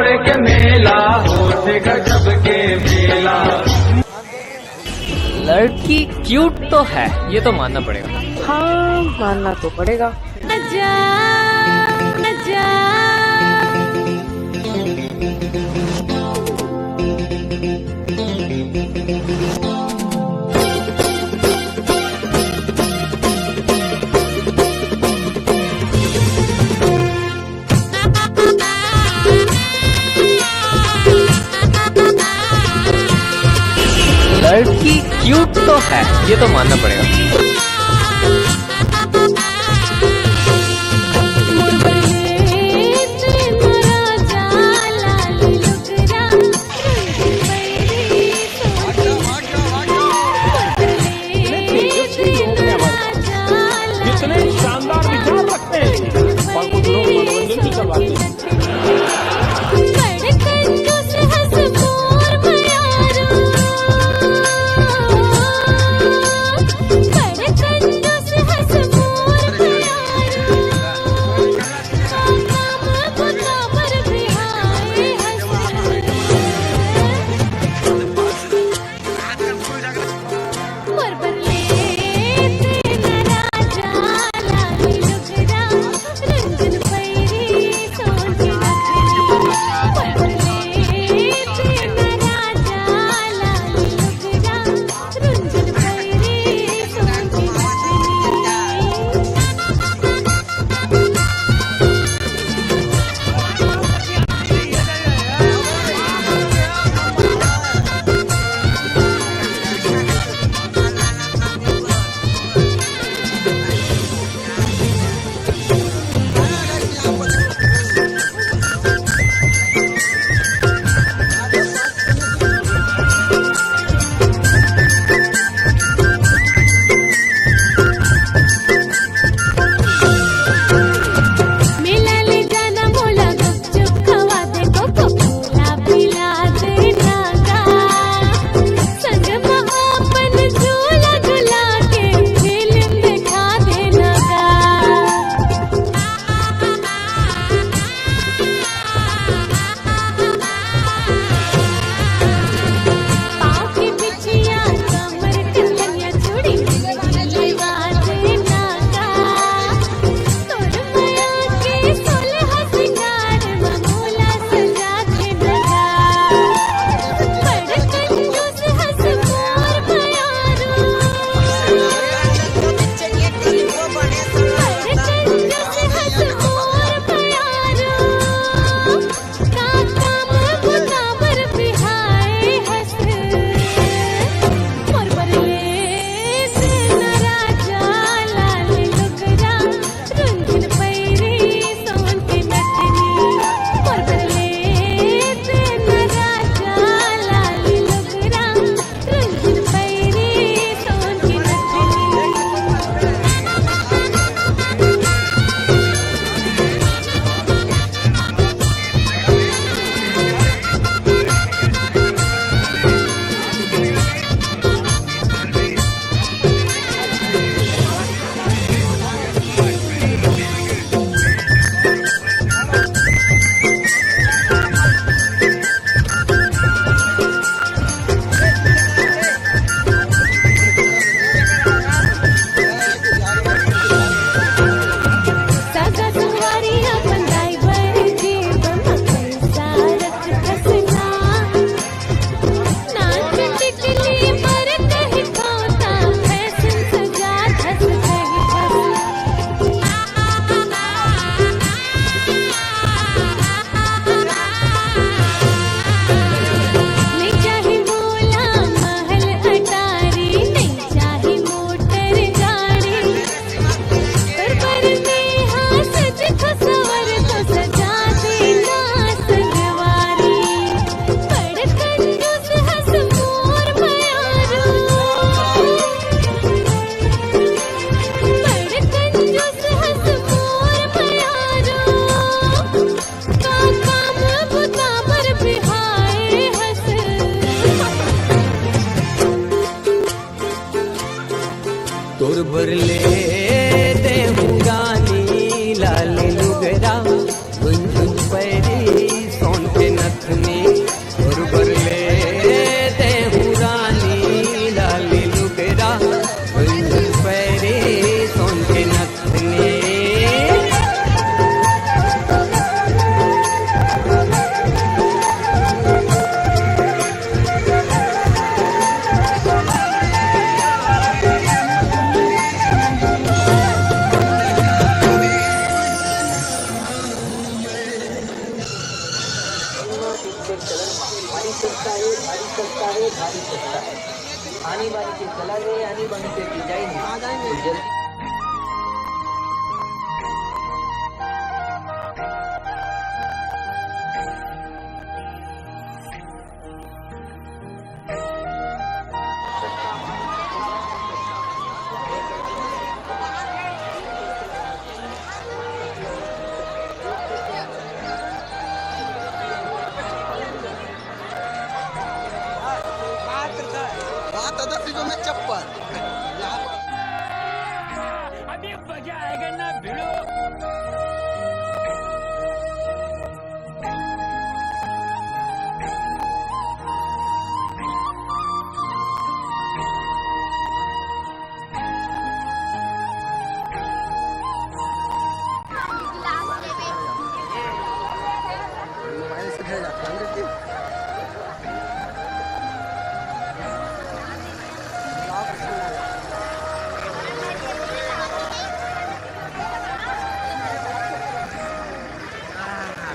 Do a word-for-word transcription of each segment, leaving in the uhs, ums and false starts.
के मेला होथे गजब के मेला। लड़की क्यूट तो है, ये तो मानना पड़ेगा। हाँ, मानना तो पड़ेगा। लड़की क्यूट तो है, ये तो मानना पड़ेगा। कितने शानदार विचार रखते हैं और कुछ लोग मनोरंजन भी करवाते हैं। भारी सस्ता है, भारी सस्ता है, भारी सस्ता है। आनी बानी के कलर है, आनी बानी के डिजाइन है। तो जल्दी बात दस रुपये में चप्पल। अभी मजा आएगा ना भिड़ो।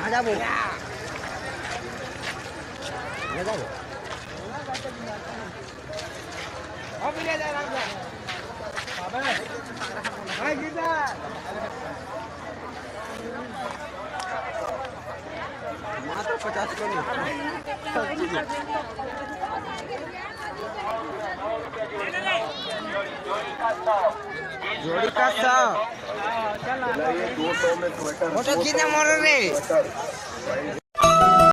आ जा बोल। आ जा बोल। मात्र पचास किलो। जोड़ी का सौ। फोटो खींचना मोरो रे।